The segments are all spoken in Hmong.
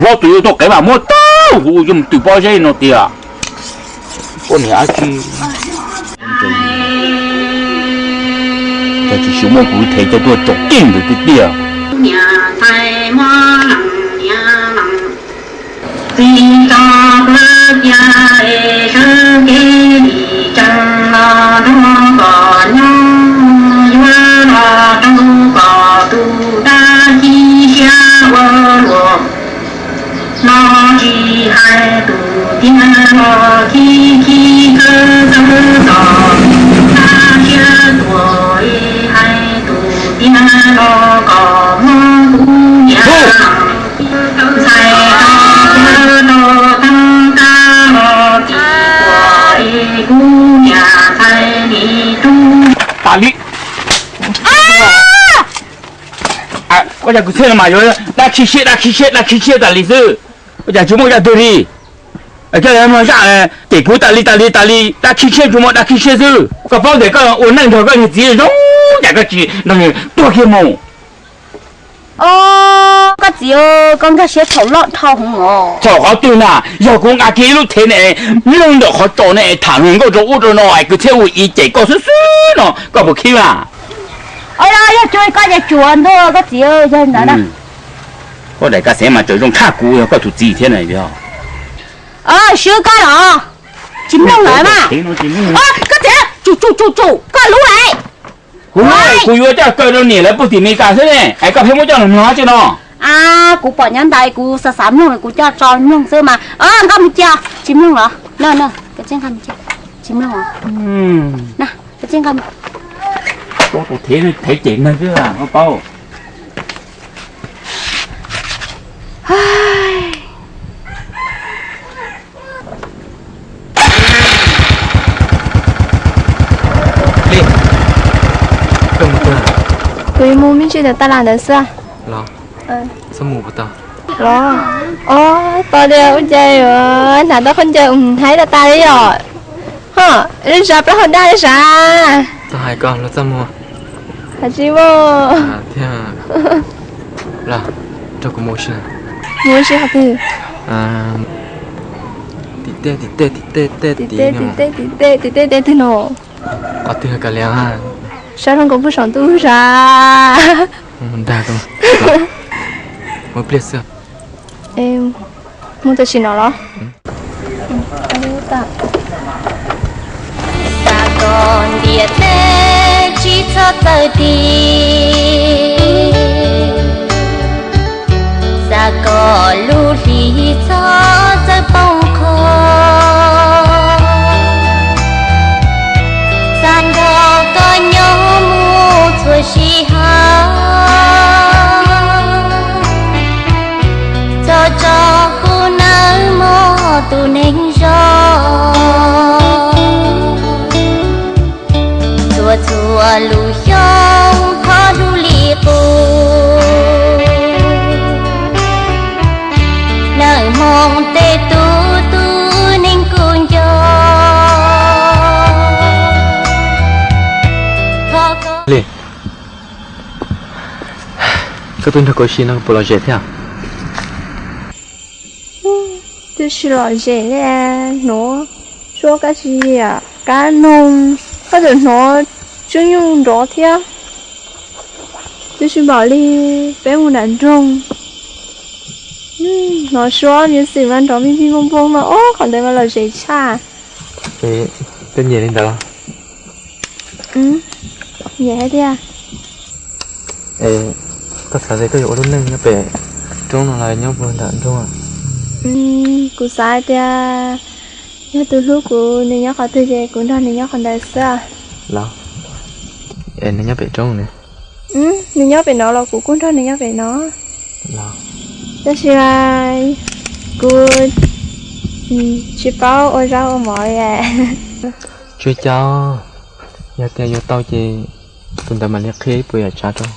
Hlob tus yuav tuaj qev mas muab tau kuv yuav mus twm pob zeb no tiag. Koj niam dab tsi, cas tsis muab kuv thev coj tuaj tsom kiag ntawd tiag tiag. Txiv tso kuv tiag es sawv kev lim tsees los rau kom nyob, yuav los rau kom tus dab tsi siab ua luaj. Los tsis hais tus tiag los khib khib txawv txawv txom, tus dab siab tuag es hais tus tiag los kom muab kuv niam ntxhais tso tuag rau tag kab los tim tuag es kuv niam ntxhais nim rub. Tas li. Ua cas kuv txhij no mas yuav dab khib siab dab khib siab dab khib siab tas li xwb? Ua cas tsis muaj zaj twg li? Koj mloog zaj, ces kuv tas li tas li tas li dab khib siab tsuas muaj dab khib siab xwb. Koj paub tias koj ua neej nrog koj niag txiv zoo, cas koj tsis nrog nws tuag kiag mus? Koj txiv, koj nkag siab thaum loj dhau hwv os. Thaum qhov twg na, yog kuv nqa kiag ib lub thev ne, mloog ntawm qhov tsos ne, tham hluas nkauj rau ub rau no es kuv thiaj ua ib ces koj xwb xwb no, koj puas khib mas? Yog tsuas koj ces tsuas ntuj koj txiv, yog ntawd na. Koj daim ka xev mas tseem zoo tshaj kuv yog koj tus txiv thiab na. Swb koj los tsis mloog lawm mas. Koj txiv, tsum tsum tsum tsum koj lub lawm. Kuv yuav coj kaw rau niam lawv puag tim Meskas xwb ne, es koj pheej muab coj los mloog tsi no? Kuv pom nyob ntawd kuv xav xav mloog kuv coj tso mloog xwb mas. Nkoj mus cia, tsis mloog los? Koj txiv, nkoj mus cia, tsis mloog os. Koj txiv, nkoj mus. Tus thev, thev cem neeg xwb, koj paub. Kuv yuav mus me ntsis ntawm taj laj ntawd xwb. Los, txhob mus puas tau? Los, o, tau tias ua cas yuav hnav tau khaub ncaws haib tas tas li yom. Ho, lub zaj plaub hau daj li sav. Txhob hais koj los txaj muag. Hais tsis muaj. Thiab, los, nrog kuv mus si. Mus si qhov twg? Tim tej, tim tej, tim tej, tim tej, tim tej, tim tej, tim tej, tim tej, tim tej twg no? Qhov twg kav liam? Sab zoo nkaus puag saum ntuj sav. Dag, mus pliag xwb. Mus tam sim no los? Xav kom ntiaj teb tsis txhob txawm tig, xav kom lub hli txhob txawm poob qho, xav nrog koj nyob mus txhua sij hawm, txhob tso kuv nawb mog tus neeg zoo. Txhua txhua lub xyoo thov hlub li qub, nawb hmoo tej tub tus neeg kuv nco. Li, koj twb nrog kuv ua si no puas lom zem thiab? Twb tsis lom zem li, hnov suab kab tsi yam kab noog, koj tseem hnov tswb nyuj nrov thiab. Twb tsis npaum li peb mus nram nroog, hnov suab music mas nrov vij vij npog npog mas ob qhov ntawd mas lom zem tshaj. Koj nyiam li ntawd los? Nyiam thiab tiag. Es koj xav tias koj yuav ua lub neej nyob pem roob no los nyob puag nram nroog? Kuv xav tias yog tus hlub kuv nws nyob qhov twg ces kuv nrog nws nyob qhov ntawd xwb. Los, es nws nyob pem roob ne? Nws nyob pem no los kuv kuj nrog nws nyob pem no. Tab sis mas kuv tsis paub ua zaub ua mov li. Tsis ua cas, yog tias yuav tau ces tus ntawd mam li qhia ib puas yam tsav rau.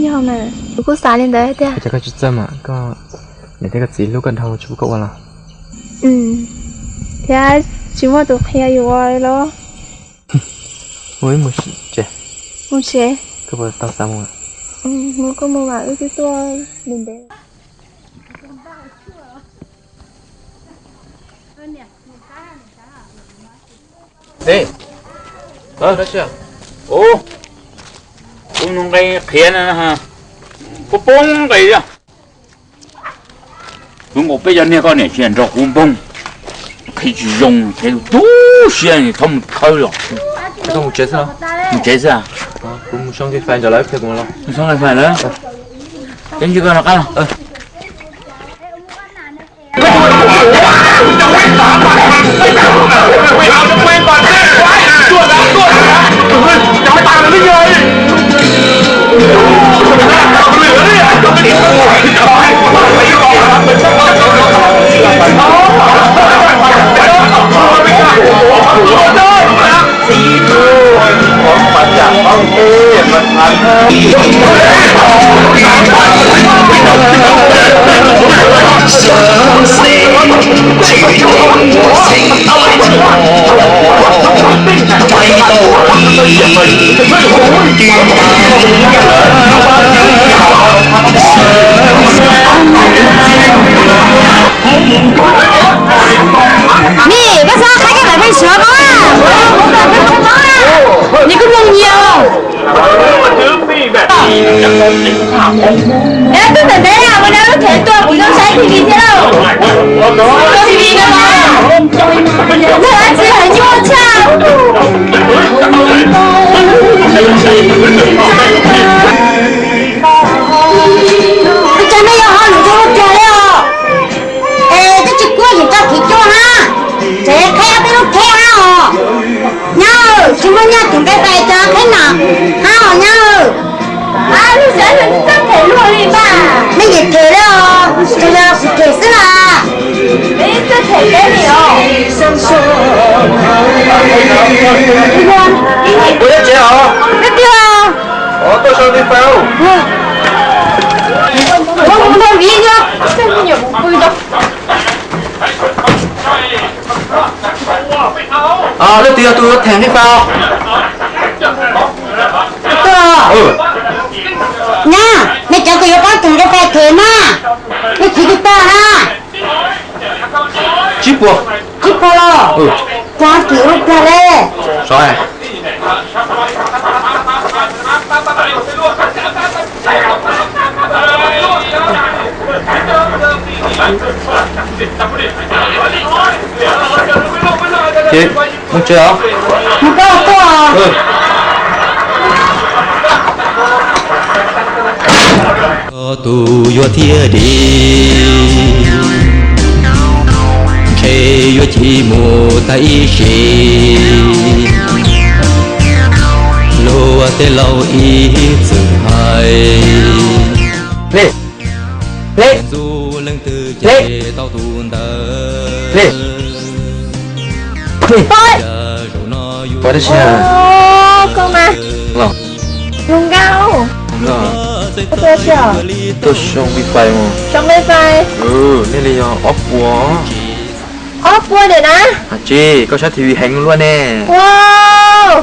Yog mas, kuv kuj xav li ntawd tiag. Ua cas koj tsis txawj mas, koj niam thiab koj txiv hlub koj dhau tsis pub koj ua los? Thiab tsis muaj tus qhia yus ua li los. Mus ib mus tsev. Mus tsev. Koj puas tau xav mus? Mus koj mus mas wb twb tuaj ntev ntev. Ej, ua, kuv nug nqe qhiav no, poob poob nqe. Kuv nkaus peb cov niag koj niam tsis nrog kuv npoog, qhia tsis zoo, qhia tu siab, thov mus khawb los. Mus tsev xwb. Mus tsev xwb. Kuv mus sau nqe fais ntawm lawv, mus sau nqe fais lawm. Ces ntsib koj rov qab los. Nim, koj txhob qhaib koj lam pheej suav ko, nim kuj mloog nyias. Yog twb ntawm ntev na, ua lub thev tuaj kuv zoo saib T V thiab lauj. T V no mas, nej dab tsi hais nyuaj tshaj. Ua cas nej yuav ho lus zoo ua cas li os? Es twb tsis kuaj yus tso kiv cuaj na, tseem qheb ob peb lub kheb hab os. Nyab, tsis muaj nyaj tus nqe fais cov kheb no hab os nyab. Nej nyiam them li os, tsuas yog kuv them xwb las. Ua tsev os. Leej twg os? Tuaj sau nqe fais. Ua mus nrog viv nyob. Leej twg yog tus them nqe fais? Nyab, nej cov kws yuav paub them nqe fais them mas, nej txiv twg tag na? Tsib puas. Tsib puas los? Cov twm ua kag le. Ces mus tsev os. Mus koj tuaj. Tus yuav thiaj dim, ntshe yuav cia mus tag ib sim. Luag tej laus ib txwm hais, Hle, hle, hle, hle. Ua dab tsi? Koj mas, zoo nkauj. Tuaj sau nqe fais mas. Sau nqe fais. Nej li yog ob puas. Ob puas ntawm na. Tsis, koj saib T V heev luaj ne. Ua,